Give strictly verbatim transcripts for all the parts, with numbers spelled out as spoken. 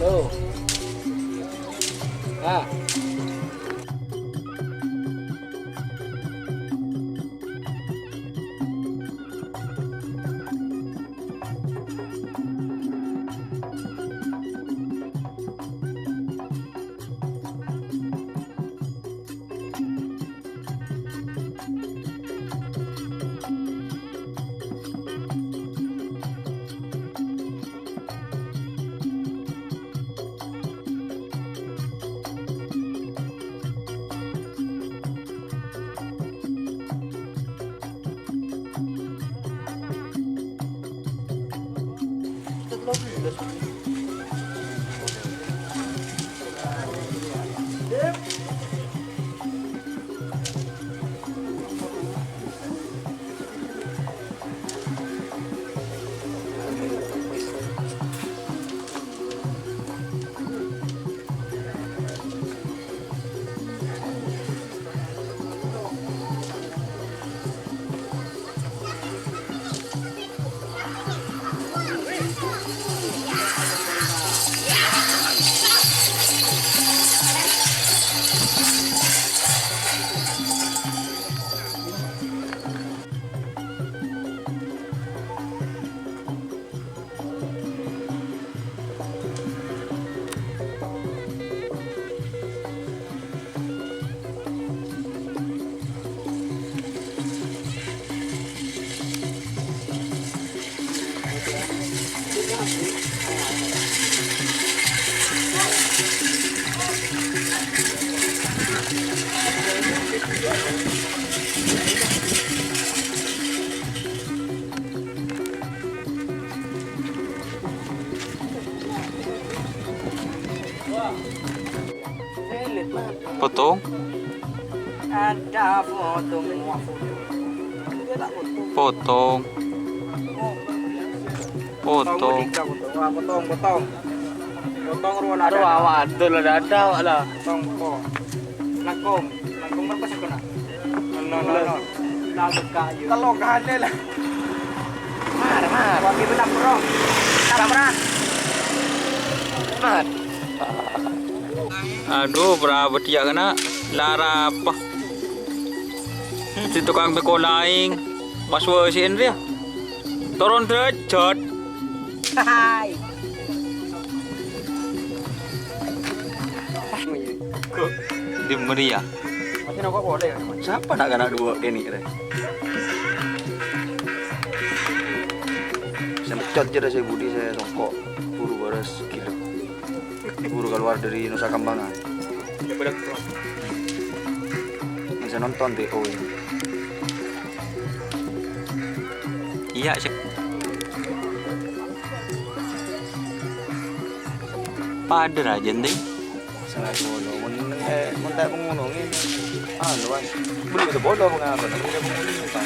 Loh. Ah. Potong. Ada potong. Potong. Potong. Potong, potong. Wah, potong, potong. Potong rowa. Aduh, ada. Awak ada lah, ada awak lah. Potong, potong. Langkong. Langkong berapa sih kena? No, no, no. Nah, buka aja. Telok kali lah. Mar, mar. Wah, ini benar, bro. Mar, mar. Mar. Aduh, berapa dia kena? Lara apa? Si tukang beko laing. Mas Wasiin dia. Turun derajat. Hai. Di meriah. Sapa nak kana dua kene, Re? Saya mencot jere saya budi saya songkok. Buru baras gila. Buru keluar dari Nusa Kambangan. Saya nonton T O ini. Iya, sih. Padha ra, Jen, Ding. Salah ngono, mon, eh, mon ta' ngono, ngene. Anu, Wan. Belum itu bodoh, mengapa? Tapi dia ngono, Pak.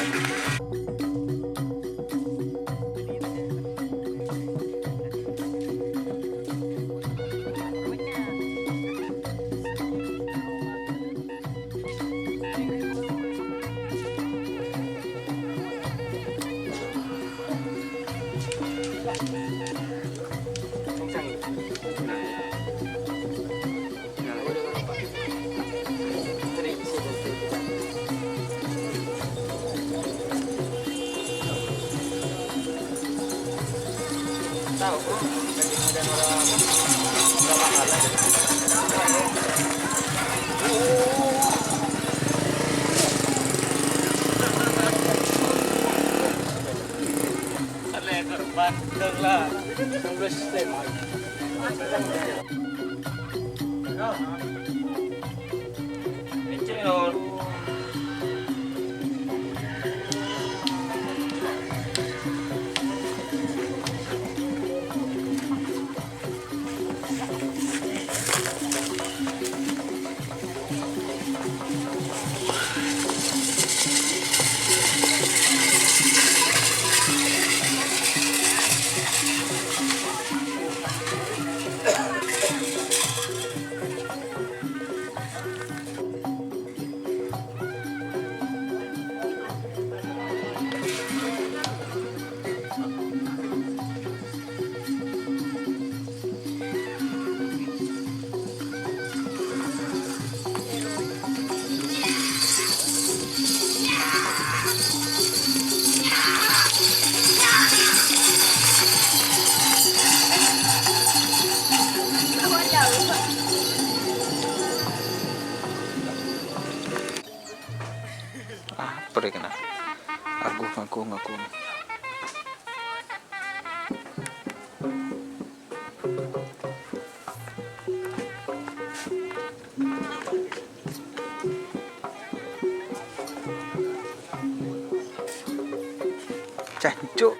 Jancuk.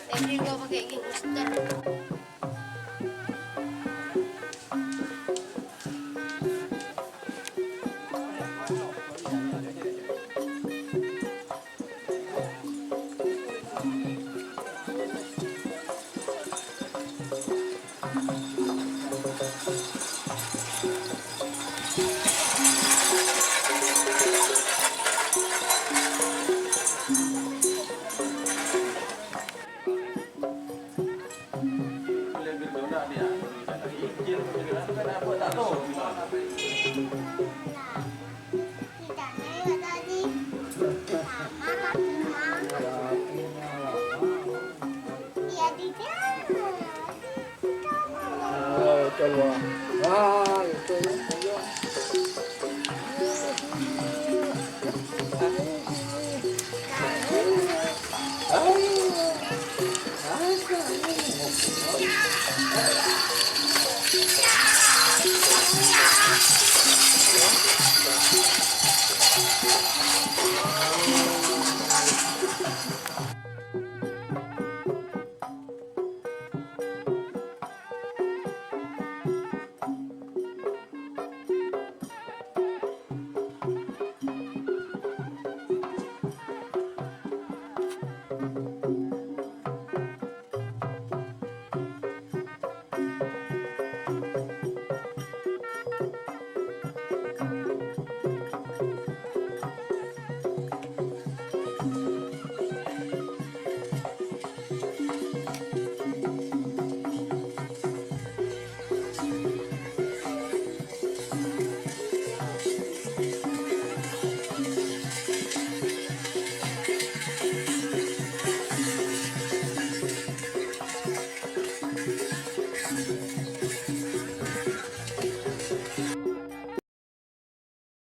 Febri, gua pakai gigi booster.